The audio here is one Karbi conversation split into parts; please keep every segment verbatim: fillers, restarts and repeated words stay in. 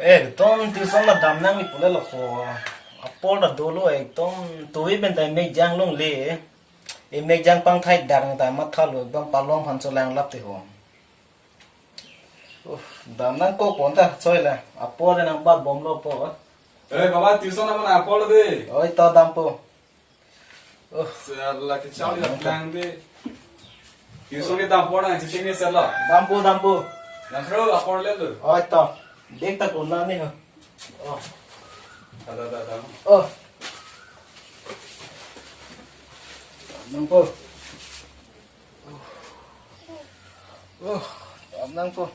Ekdom tuition la damnang ni pule lo ko. Apor ta dolo ekdom tui pen ta emek jang longle. Emek jang pangthai dang ta matha lo ekdom palong phan cholang lap te ho. Uh, damnang ko pon ta choi la. Apor nang bat bomlo po. Eh, baba, tuition naman apor de. Oi to dampo. Oh. Sir, la ke chau ya plan de. Tuition ke dampo na, sitting ni sir la. Dampo, dampo. Dampo, apor le lo. Oi to. Dek ta kona ni ho. Oh. Da, da, da, da. Oh. Dampo. Oh, damnang po.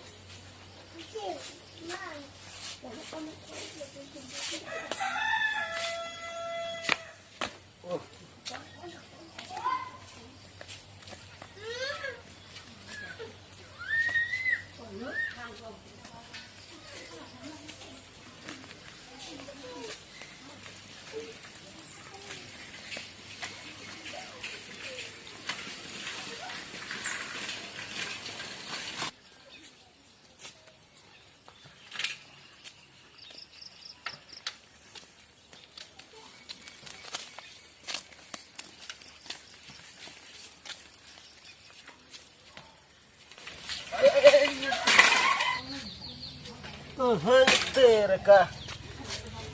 Hei, te reka.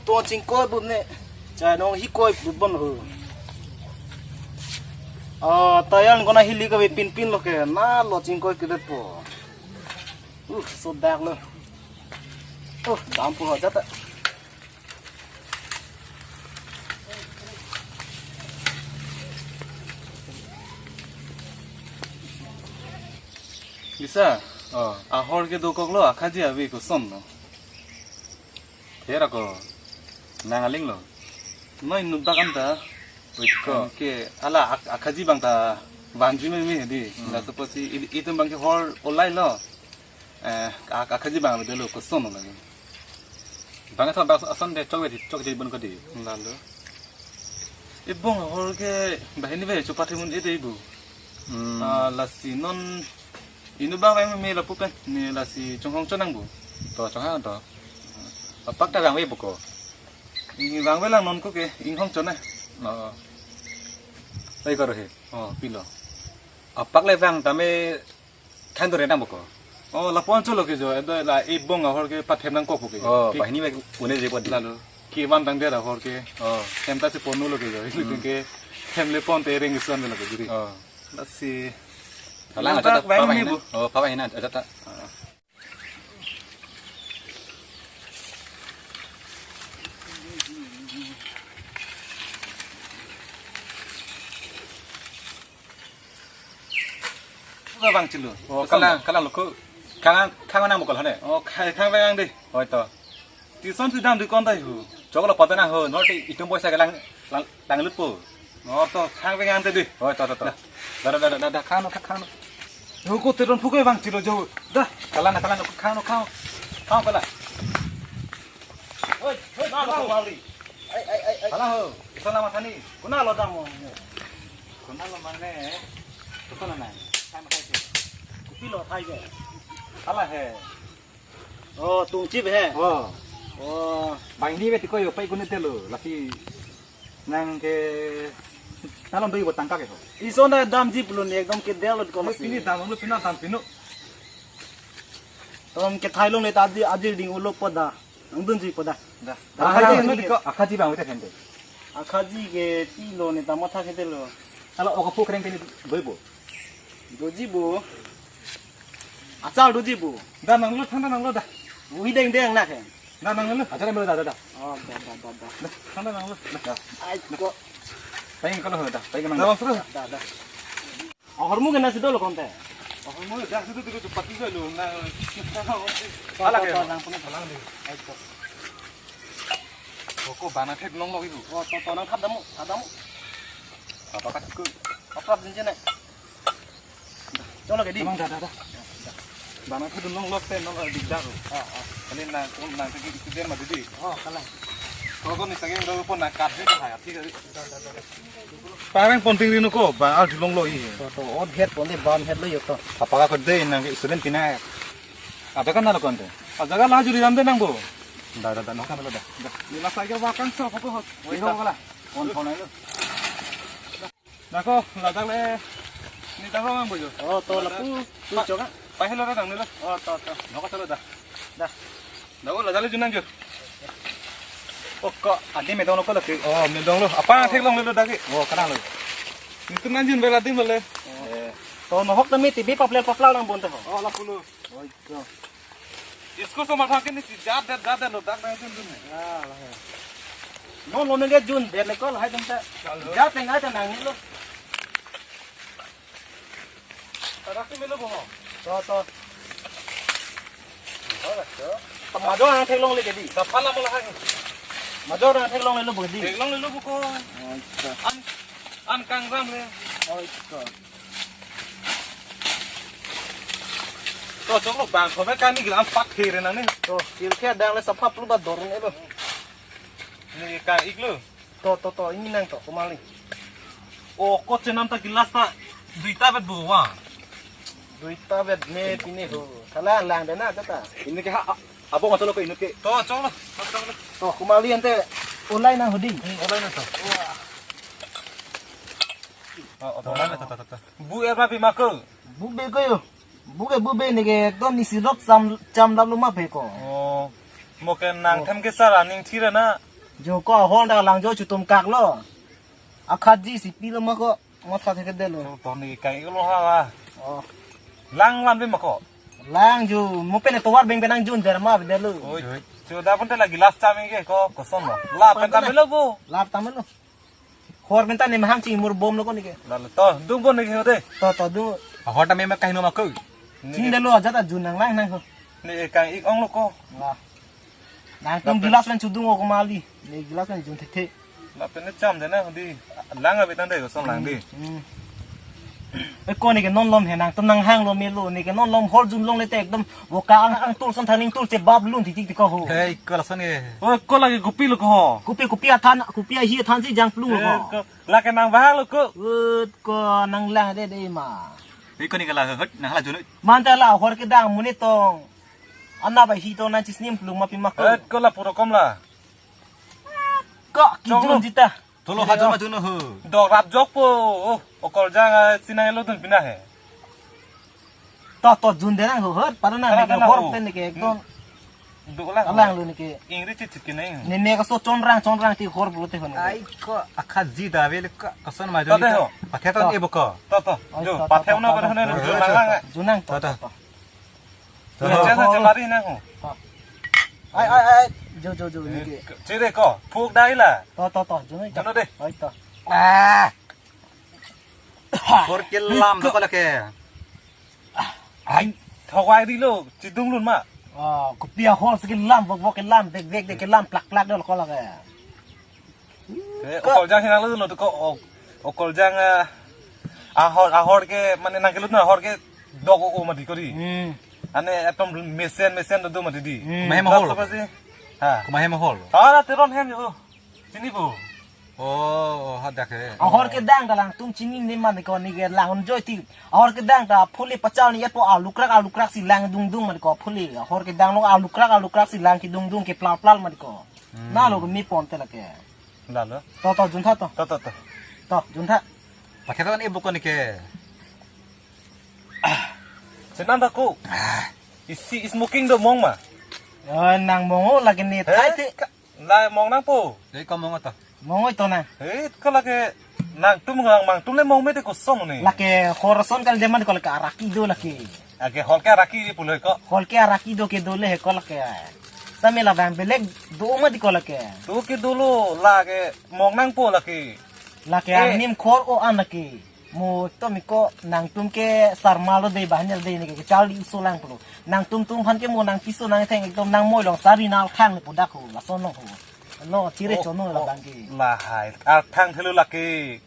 To chingkoi bun ne. Chai nong hi koi bun bon ho. Ah, tayang kona hili kave pinpin lo ke. Na lo chingkoi ke det po. Uh, so dak lo. Oh, dampo ho jata. Bisa, oh, ahor ke dokok lo, akhaji ave koson lo. Thera ko, nang aling lo. Noi nubak anta, wait ko. Ke, ala ak-, akhaji bang ta, vanji me me di. Hmm. La suppose i-, itum bang ke hor olai lo. Eh, ak-, akhaji bang ave dolo koson lagi. Bang tha bak ason de chok ve chok je bon ko di. Lalo. Ibong ahor ke bahini ve chupat himun ede ibu. Hmm. Ah, lasi non inu bang ve me lapu pen ni lasi chonghong chonang bu. To chonghong to. Apak ta bang ve bu ko. Ni bang ve lang non ko ke inghong chona. Oh. Oi ko he. Oh, pilo. Apak le bang tame than do renang boko. Oh, lapu-an cholo ke jo, edo la ibong ahor ke pathem nangkok ke. Oh, ke bahini me une je pon. Lalo. Ke van tang dia ahor ke. Oh. Hem ta si ponu lo ke jo. Hmm. Ke hem le pon te reng ison lo ke juri. Oh. Lasi. Kalang aja ta bang papa ni hina. Bu. Oh, papa hina aja ta. Ah. Ko bang chilo. Oh, kalang, kalang lo ko. Khang, khang nang mukol hane. Oh, khai khang bang de. Oi to. Tuition si dam di kon tai hu. Chok lo pata na ho. Nor ti itum poisa kalang, lang, lang lut po. Nor to khang bang ante de. Oi to, to, to. Da, da, da, da, da, khang no, khang no. Yo ko teron phuke bang chilo jo. Da. Kalang, kalang, khang no, khang. Khang kalang. Oi, oi, na lo mari. Ai, ai, ai, ai. Kalang ho. Iso nama tani. Kuna lo dam mo. Kuna lo mane. Kuna na. Sama kai. Kopi lo thai ke. Kalang he. Oh, tungchip he. Oh. Oh. Bang ni beti ko yo pai kuni telo. Lasi nang ke talon doi bo tangka ke ho. Iso na damji pulo ni ekdom ke delo ko. Pini dam lo pina dam pino. Tom ke thailong le ta aji, aji ding ulo poda. Nangdunji poda. Da. Da, akhaji akhaji bang uta khente. Akhaji ke pilo ne ta matha khente lo. Ala okapu kreng teni doibo. Doji bo. Achal doji bo. Da nanglo thanda nanglo da. Ui deng deng na khe. Da nanglo. Achal melo da da da. Oh, da, da, da, da. Da, thanda nanglo. Da. Ai ko. Pai ko lo da. Pai ko nang. Da, da. Ahormu kena sido lo konte. Ahormu dah sido tu pati jo lo na. Ala ke. Lang pun lang deh. Ayo. Koko bana thek long lo ibu. Oh, to to nang thap damu, thap damu. Apa kat ku? Apa jinjin ne? Cholo ke di. Emang dah dah dah. Bana thek long lo te no dik dah. Ah ah. Kali na kon na ke itu dia mah di. Oh, kalang. Koko ni sagi ro pon na kat di hai, thik hai. Parang ponting rino ko, ba al julong lo i. To, to, ot het ponte bam het lo yo to. Apa ka kode nang ke student pina. Ada kan nalo konte. Ada kan laju di ramde nang bo. Da, da, da, nokam lo da. Da. Ni la cycle wa kangso ko ko. Wait, ko la. Phone, phone lo. Nako, ladak le. Ni ta mang bojo. Oh, to lapu. Tu choka. Pahelo ra dang ni lo. Oh, to, to. Nokam lo da. Da. Da ko ladak le junang jo. Oh, ko adi medong lo ko lake. Oh, medong lo. Apa theklong lo da ke? Oh, kanang lo. Ni tu nanjun bela dim le. Eh. To nohok tami T V paplel paplal nang bon to. Oh, lapu lo. Oi, to. Isko so matha ke ni si jat dat jat dat lo dak na jun jun. Ya, la hai. No lo nengke jun der le ko la hai dum ta. Chalo. Jat tenga ta nang ni lo. Tarak si melo bo. To, to. Hola, to. Major nang theklong le ke di. Sapala mo la hai. Major nang theklong le lo bo di. Theklong le lo bo ko. Acha. An, an kangram le. Oi, to. To, choklo bang, kome kani gila an pak here nang ni. To, kilke dang le sapha plu ba dorong elo. Ni ka iklo. To, to, to, ini nang to, kumali. O, ko chenam ta gilas ta duita bet bo wa. Duita bet ne pine ho. Sala lang de na ta. Ini ke ha, a-, abo ngato lo ko ini ke. To, choklo, to, choklo. To, kumali ante ulai nang hudi. Hmm, ulai na to. Oh, oh, to, to, to, to. Bu er ma pi ma ko. Bu be ko yo. Bu ke bu be ne ke ekdom ni sirok cham, cham dam lo ma pe ko. Oh. Mo ke nang Oh. Them ke sar aning thira na. Jo ko hon da lang jo chutum kak lo. Akhat ji si pi lo ma ko. Mo tha the ke de lo. To, to ni kai lo ha la. Oh. Lang lam be ma ko. Lang jo mo pe ne tovar beng benang jun der ma be de lo. Oi. Oi. Cho da pun te la gilas cham ke ko, koson lo. La pen ta me lo bu. Lap ta me lo. Hor menta ne mahang ching mur bom lo ko ni ke. Lalo to, dung bon ni ke hote. To, to, dung. Ahor ta mema kahin ma ko. Ching de lo aja ta jun nang lang nang ko. Ni kang ik ong lo ko. Wah. Nangtum gilas pen chudung o kumali. Ni gilas pen jun thek thek. Lapen ne cham de na di. Lang abi tan de ko son lang di. Hmm. E ko ni ke non lom he nangtum nang hang lo me lo ni ke non lom hor jun long le te ekdom. Bo ka ang, ang tul son thaning tul che bab lun titik tik ko ho. Hei, ko lason ke. O, ko lagi kopi lo ko ho. Kopi, kopi athan, kopi ahi athan si jang plung lo ko. Eh, ko, lake nang bahang lo ko. Ut ko nang lang de de ma. Hei, ko ni kala hut, nang hala junut. Manta la hor kedang muni tong. Anna ba hi tong nang chisnim plung ma pi ma ko. Eh, ko la puro kom la. Ko ki Chong lo. Jun jita. Tolo ha joma juno ho. Dok rap jok po. Oh, okol jang, ah, sinang lo dun pina he. To, to, jun de nang ho, hot, para na Para ne ke na hor ho. Pen ne ke ekdom. Dok lang. Alang lo ne ke. Ingri chit chit ke nai. Ne ne ka so chon rang, chon rang ti hor bro te hon. Ai ko. Akha ji da ve le ka, kason ma To juni de ta. Ho. Pathe To. Ton e bo ko. To, to. Oi, Jo, to, to, pathe to, no to, ko to. Hon To, jo to, lang lang. To. Junang to, To, to. To. To. Chesa chelari na ho. To. Ai, ai, ai. Jo, jo, jo, ne ke. Chire ko, phuk dai la. To, to, to, junang to. Juno de. Oi to. Ah. Hor ke lam ko lake. Ai, thawai di lo, chidung lun ma. Ah, kopi ahor si ke lam, vok vok ke lam, vek vek de ke lam, plak plak de lo ko lake. Eh, okol jang hinang lo lo ko, o-, okol jang, eh, ahor, ahor ke, mane nang kelut na ahor ke dok o, o mati ko di. Hmm. Ane atom mesen, mesen do mati di. Hmm. Mahem ahor. Last apa sih? Ha. Ko mahem ahor. Ah, teron hem yo. Chini po. Oh, oh, hadak he. Ahor kedang ta langtum chini ne mane ko ni ke lang joy ti. Ahor kedang ta phuli pachal ni po alukrak alukrak si lang dung dung mane ko phuli. Ahor kedang lo alukrak alukrak si lang kidung dung ke plal plal mane ko. Hmm. Na lo mi pon te lake. Lalo. To to jun tha to. To, to, to. To jun tha. Pakai to ni bukan ni ke. Senang ta ko. Isi smoking do mong ma. Eh, nang mong o lagi ni Eh? Thai te. Ka-, la mong nang po. Dei ko mong ta. Mong o to nang. Eh, ka lake nangtum ngang mangtum le mong me te koson ni. Lake hor son kal jaman ko lake araki do lake. Ake hor ke araki di pulo ko. Hor ke araki do ke dole he ko lake. Tame la bang belek do ma di ko lake. To ke dolo lake mong nang po lake. Lake Eh. Anim khor o an lake. Mo to mi ko nangtum ke sarma lo dei bahanyal dei ni ke chal di uso lang pulo. Nangtum tum phan ke mo nang piso nang theng ekdom nang moi long sari nal khang le pudak ho lason long ho. Lo chire Oh, chono la oh, bang ke. La hai. Arthang thelo lake.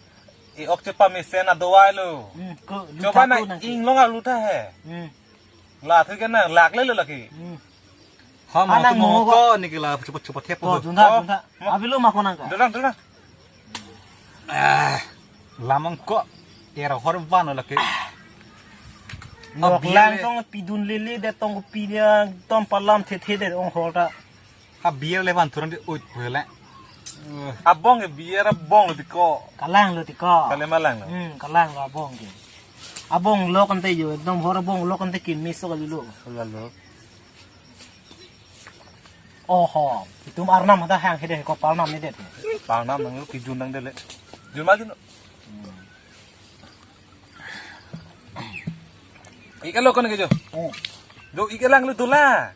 E ok chepa mesen adowai lo. Hmm, ko lu Choba tha na ko nang ke. Inglong alu tha he. Hmm. La thu ke nang lak le lo lake. Hmm. Ha Ah, ma nang tu mo mo ko. Ko ni ke la chupa chupa thep To ko. Jun tha Oh, jun tha. Mo. Abi lo ma ko nang ka. Dorang dorang. Ah, lamang ko. Era hor van lake. Nok Abi lang le. Tong pidun lele de tong pi dia tong palam the the de ong hor ta. A beer le van thurang di uit pule. Abong ke beer abong lo tiko. Kalang lo tiko. Kale malang lo. Hmm, kalang lo abong ke. Abong lo kan te yo, ekdom hor abong lo kan te kin miso kali lo. Lalo. Oho, itum arnam ada hang hede ko parnam ni det. Parnam nang lo kijun nang dele. Jun ma jun. Ike lo kon ke jo. Oh. Jo ike lang lo dola.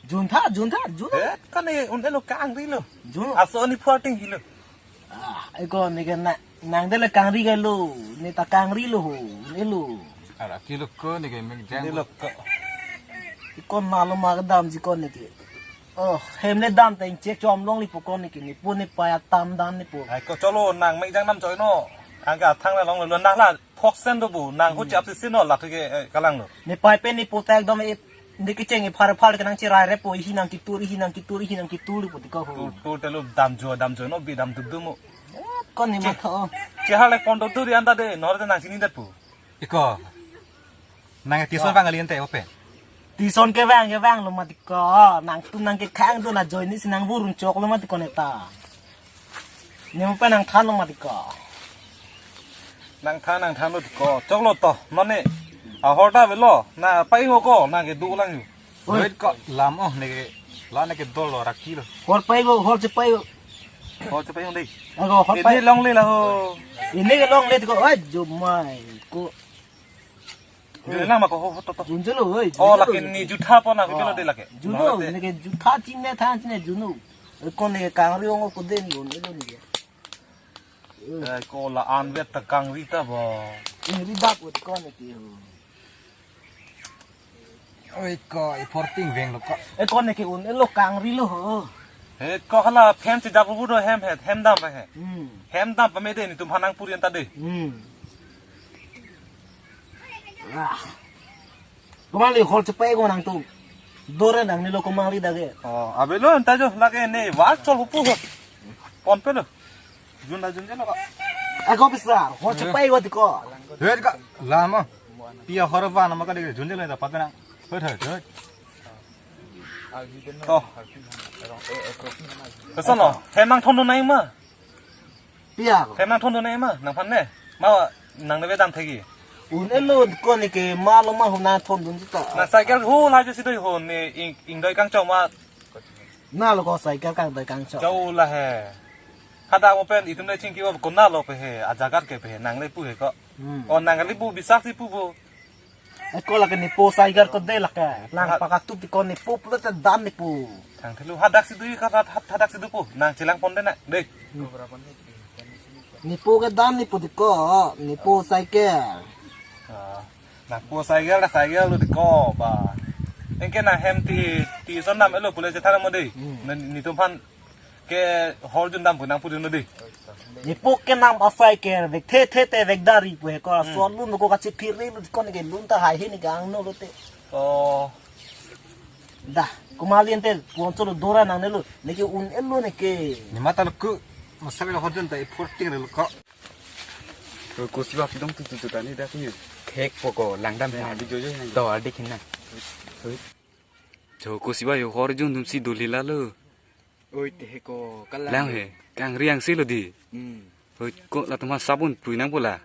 Juntha, juntha, juntha. Eh, kan ne un elo kangri lo. Jun. Aso ni forting hilo. Ah, eko ne ke na nang dele kangri ke lo. Ne ta kangri lo ho. Ne lo. Ara kilo ko ne ke mek jang. Ne lo ko. Ikon malo ma dam ji kon ne ke. Oh, hem ne dam ta ingchek chom long li po kon ne ke. Ne po ne paya tam dan ne po. Ai ko cholo nang mek jang nam choi no. Ang ka thang la long lo na la. Phoksen do bu nang ho chap si no la ke, eh, kalang lo. Ne pai pen ne po ta ekdom e, ne kecheng e phar phar ke nang cherai re po, ihi nang kitur, ihi nang kitur, ihi nang kitur po tiko ho. Tur tur te lo dam jo, dam jo no bi dam dup dup mo. Eh, kon ne ma tho. Che ha le pon do tur yan ta de, nor te nang sini det po. Iko. Nang tison bang alien te open. Tison ke bang ke bang lo ma tiko. Nangtum nang kekhang do na join ni si nang burun chok lo ma tiko ne ta. Ne mo pen nang than lo ma tiko. Nang than nang than lo tiko. Chok lo to. Non ne. Ahor ta velo. Na pai ngo ko. Nang ke du lang yu. Oi. Wait ko. Lam oh ne ke. La ne ke dol lo raki lo. Hor pai go, hor chepai go. Hor chepai go dei. Ago hor pai. Ini long le la ho. Ini ke long le tiko. Oi, jomai ko. Jun lang ma ko ho to to. Jun julo, oi. Oh, jun lake julo. Ni jutha pon na ko de lake. Julo, ne ke jutha chine than chine juno. Oi, kon ne kangri ong ko den juno lo ne ke. Eh, ko la an vet ta kangri ta ba. Eh, ri dap ko kon ne ke ho. Oi, ko i forting veng lo ko. Eh, kon ne ke un elo kangri lo ho. Eh, ko hala hem si dap bu do hem het, hem dam ba he. Hmm. Hem dam pa me de netum hanang purian ta de. Hmm. Ah. Komali hol chepai ko nangtum. Dore nang ni lo komali dage. Oh, abe lo anta jo lake ne wa chol hupu ho. Pon pe lo. Jun da jun je lo ka. Ako pisar, hol chepai ko tiko. Hei ka, lama. Pia hor va nama ka de jun je lo da pa na. Hei hei hei. Oh. Pesan lo, hem nang thon do nai ma. Pia ko. Hem nang thon do nai ma, nang phan ne. Ma nang ne ve dam thegi. Un elo ko ne ke ma lo ma hu na thon dun ta. Na cycle hu la jo si doi ho ne ing, ing doi kangchok ma. Na lo ko cycle kang doi kangchok. Jau la he. Kada mo pen itum le chingki wa ko na lo pe he, ajagar ke pe he, nang le pu he ko. Hmm. O nang le pu bisak si pu bo. Eh, ko lake nepo cycle ko de lake. Lang pakatup ti ko nepo pulo te dan nepo. Thang thelu hadak si dui ka hat, hat, hadak si dupo. Nang chelang pon de na. De. Nepo ke dan nepo ti ko, nepo cycle. Ah, nang po cycle da cycle lo ti ko ba. Engke nang hem ti, ti son dam elo pule chethan mo de. Hmm. Na netum phan ke hor jun dam pu nang pu jun de. Nepo ke nam asai ke vek the the te vek dari pu he ko. Hmm. Son lun ko kachi phiri lu ko ne ke lun ta hai he ne ke angno lo te. Oh. Da, komali ente pon cholo dora nang ne lo. Ne ke un elo ne ke. Ne mata lo ku. Masa lo hor jun ta i forting lo ko. To ko siwa pidong tu tu tu tani da ku. Thek po ko lang dam. Ya, di jojo. To adik hin na. Oi. Jo ko siwa yo hor jun dum si doli la lo. Oi, te he ko kalang. Lang he, kangri ang si lo di. Hmm. Oi, ko latum ha sabun pui nang bola.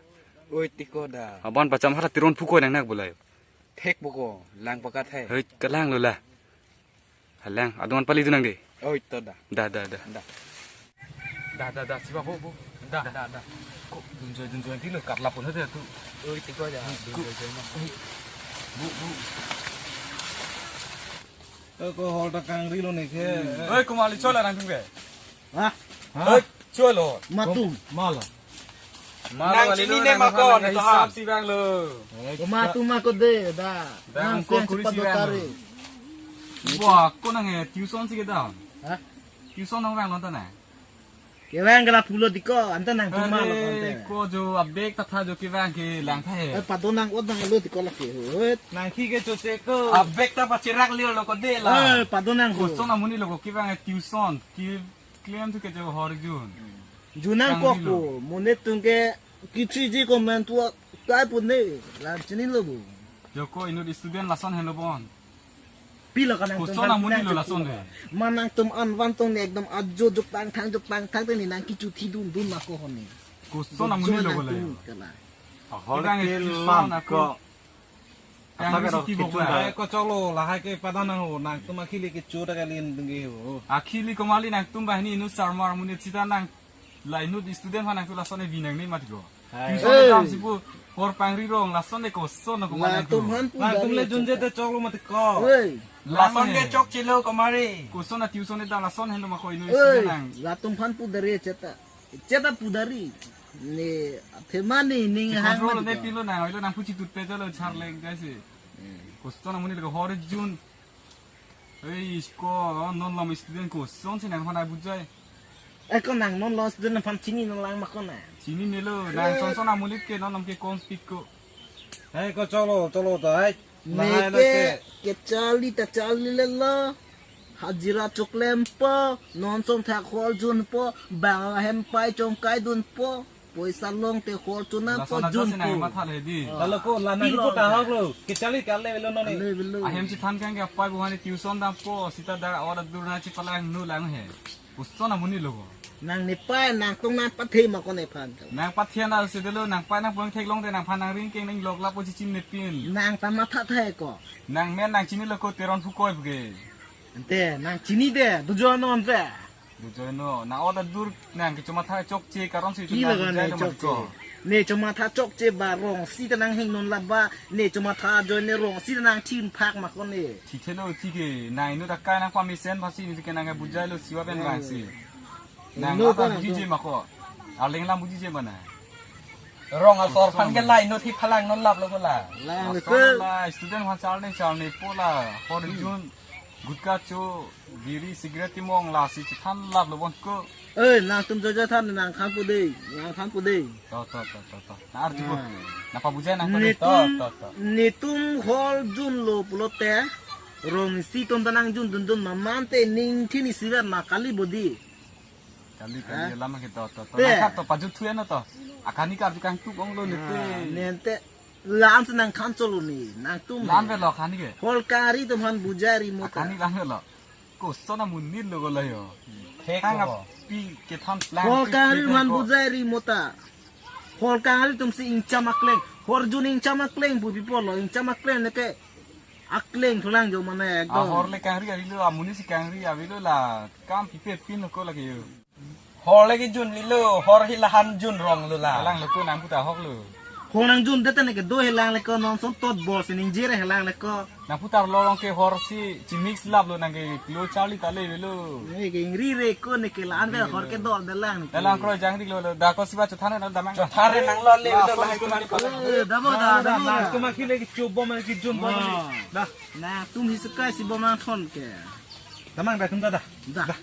Oi, te ko da. Aban pacham hara tiron phu ko nang nak bola yo. Thek bo ko, lang pakat hai. Oi, kalang lo la. Halang, adon pali tu nang de. Oi, to da. Da, da, da. Da. Da, da, da, siwa bo, bo. Da, da, da. Ko, dunjoi, dunjoi, ti lo, kat lapun hati tu. Oi, te ko da. Dunjoi, joi ma. Bu, bu. Eh, ko hol ta kangri lo ne ke. Oi, komali chola nang tung ke. Ha? Oi, cholo. Matum. Mala. Mala nang wali chini lo, ne nang ma ko, nang ne to hisap ham. Si bang lo. Ko matum ma ko de, da. Bang nang ko sen kuri si bang lo. Wah, ko nang eh, tuition si ke da. Ha? Tuition nang bang lo ta na. Kevang ke la pulo ti ko, anta nang tum ma lo ante. Ko jo abek ta tha jo kevang ke lang tha he. Eh, padon nang ot nang lo ti ko lake. Hut. Nang khi ke cho che ko. Abek ta pachirak liyo lo ko de la. Eh, padon nang ko. Ko son amuni lo ko kevang tuition. Ki klem tu ke jo hor jun. Junang ko ko, mo ne tung ke kichi ji ko men tu kai pun ne. La chini lo bu. Jo ko inut student lason helo bon. Pilo ka nangtum Koson amonit lo lason de. Ma nangtum an van tong ne ekdom ajo juk tang thang juk tang thang te ne nang kichu thi dun dun ma ko honi. Koson amonit lo ko la. Ahor ke lam ko. Asa ke rok kichu da. Ko cholo lahai ke padan nang ho nangtum akhili kichu da kalin dungge ho. Akhili komarli nangtum banghini inut sarmar amonit sita nang la inut student aphan nangtum lason ne binang ne mat ko. Hai. Tuition dam si pu hor pangri rong lason ne koson ko ma nangtum. Latum han pu nangtum le junje te choklo mat ko. Hei. Lason ke chokchelo komarli. Koson a tuition dam lason heno ma ko inut student nang. Latum han pu dare cheta. Cheta pu dare. Ne thema ne ning hang mat ne ko. Pilo nang, ilo nang puchi tut pe jalo charleng kaise. Koson amonit lo hor jun. Hei, isko non lom student koson si nang aphan bujai. Eh, ko nang non lom student aphan chini nang lang ma ko na. Chinine lo, nang son son amonit ke non lom ke kon pik ko. Hei, ko cholo, cholo ta, hei. Neke kecharli ta charli le lo. Hajira choklempo, non son thak hor junpo, bang ahem pai chongkai dunpo. Poisa long te hor chonampo. Lason aja si nang junpo. Matha le di. Lalu ko la nang pilo ko ta hok lo. Kecharli kale velo non ne. Kale velo. Ahem chethan kang ke apai buhani tuition dampo, sita da ora dur na chepalang nu lang he. Koson amonit lo ko. Nang ne pai nangtum nang pathe ma ko nephan. Nang pathe na si delo nang pai nang pulang theklong te nangphan nang ring keng nang lok lapo chichin ne pin. Nang ta matha thai ko. Nang men nang chinilo ko Teron Phukoi buke. Ante nang chini de, dujo non te. Dujo no, na order dur nang ke chomatha chokche karon si. Ki tu nang laga bujai ne lo mat ko. Chokche. Ne chomatha chokche ba rong sita nang hingnon laba, ne chomatha ajoine rong sita nang thim phak ma ko ne. Thithelo thike, nang inut akai nang pamesen pasi ne ke nang bujai lo siwa pen bang si. Nang inut ata kan bujije ma ko. Arleng lam bujije ma na. Rong asor aphan ke la inut hi phalang non lap lo ko la. Lang lo ko. Asor la student aphan charli charli po la. Hor jun gutka cho biri cigarette timong la si chethan lap lo bon ko. Eh, nangtum jojo than nang khan pu dei, nang khan pu dei. To, to, to, to, to. Na arju ko. Na pabujai nang ko dei. To, to, to. Netum hor jun lo pulote. Rong si ton ta nang jun dun dun ma mante ning thini sirat ma kali bodi. Kali kali lam ke to to to. Te. Nang khat to pajut thuya na to. Akani karju kangtuk ong lo ne te. Nente lam si nang khan cholo ne nangtum. Lam velo akani ke. Hor kangri atum aphan bujai ri mo ta. Akani lam velo. Koson amonit lo ko la yo. Thek ko. Hang api kethan plan. Hor kangri atum aphan bujai ri mo ta. Hor kangri atum si ingcham akleng. Hor jun ingcham akleng pu pipo lo ingcham akleng ne ke. Akleng thulang jo mane ekdom. Ahor le kangri arilo amonit si kangri avelo la kam pipe pin ko lake yo. Hor le kijun lilo, hor hi lahan jun rong lo la. Lang lo ko nang puta hok lo. Hor nang jun dete ne kedo helang le ko non son tot bol sining jere helang le ko. Nang putar lo rong ke hor si chimix lap lo nang ke lo charli ta le lo. Ne ke ingri re ko ne ke lan ve hor ke dol de lang ne ke. Dalang kro jang dik lo lo da ko siba chothan na damang. Chothan re nang lo le lo. Eh, damo da, damo da. Nangtum akhile kichu bom kijun bom. Da. Nangtum hi sekai si bom nang thon ke. Damang da tum da da. Da. Da.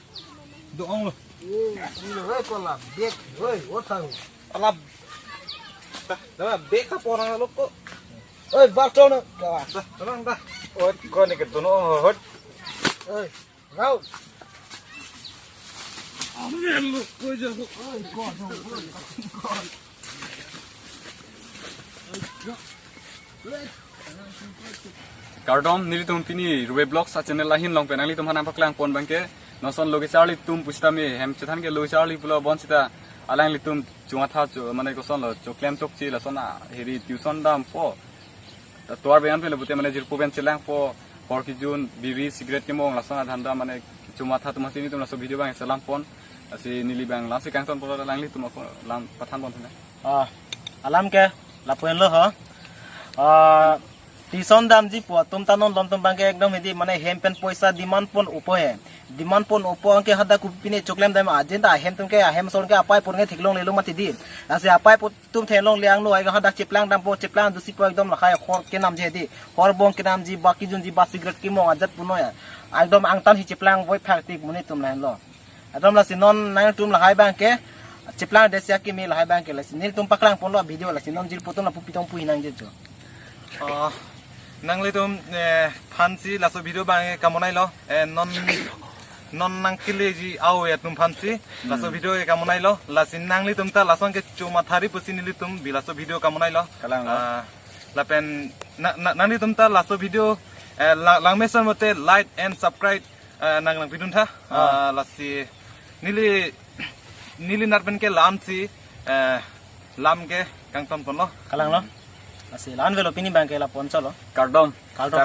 Do ong lo. Oi, oi, kola bek. Oi, othang. Ala. Da, da bek ka porang lo ko. Oi, balton. Da. Da, damang da. Oi, ko ne ke dono hot. Oi. Rau. Amen lo ko ja. Kardom, nelitum pini Ruve Vlogs a channel ahin along pen nanglitum aphan nangpaklang pon abang ke non son lo kecharli atum pusitame hem chethan ke lo kecharli pulo bonsita alanglitum chomatha cho mane koson lo choklem chokche lason a heri tuition dampo. Tovar beyan pen lo pute mane jirpo pen chelangpo, hor kijun, biri, cigarette kemong lason adhanda mane chomatha atum si nelitum laso video abang selam pon. Lasi neli abang lam si kangton pulo alanglitum ako lam pathan pon thena. Ah, alam ke lapu-an lo ho. Ah, tuition damji pu atum ta non lom atum abang ke ekdom hedi mane hem pen poisa demand pon upo he. Demand pon upo anke hadak kopine choklem dam ajen ta hem atum ke hem ason ke apai pon ke theklongle lo mati di. Lasi apai pon atum theklongle angno ai hadak cheplang dampo cheplang dusi po ekdom lahai hor kenamji hedi. Hor bong kenamji ba kijunji ba cigarette kemong ajat puno ya. Ekdom angtan hi cheplang voi phak tik monit atum lahenlo. Ekdom lasi non nangtum lahai abang ke cheplang desi akimi lahai abang ke lasi nelitum paklang ponlo video lasi non jirpo atum lapu pitong pu hinang je jo. Oh, nanglitum eh, aphan si laso video abang ke kamonai lo. Eh, non non nangkeleji au ya atum aphan si laso video ke kamonai lo. Lasi nanglitum ta lason ke chomathari pusi nelitum bi laso video kamonai lo. Kalang lo. Ah, lapen na, na, nanglitum ta laso video Eh, lang langmesen mate like and subscribe, eh, nang nangpidun tha. Ah. Eh, lasi neli neli nat pen ke lamsi, eh, lam ke kangton ponlo. Kalang lo. Lasi la-an avelo, pini abang ke la pon chotlo. Kardom. Kardom.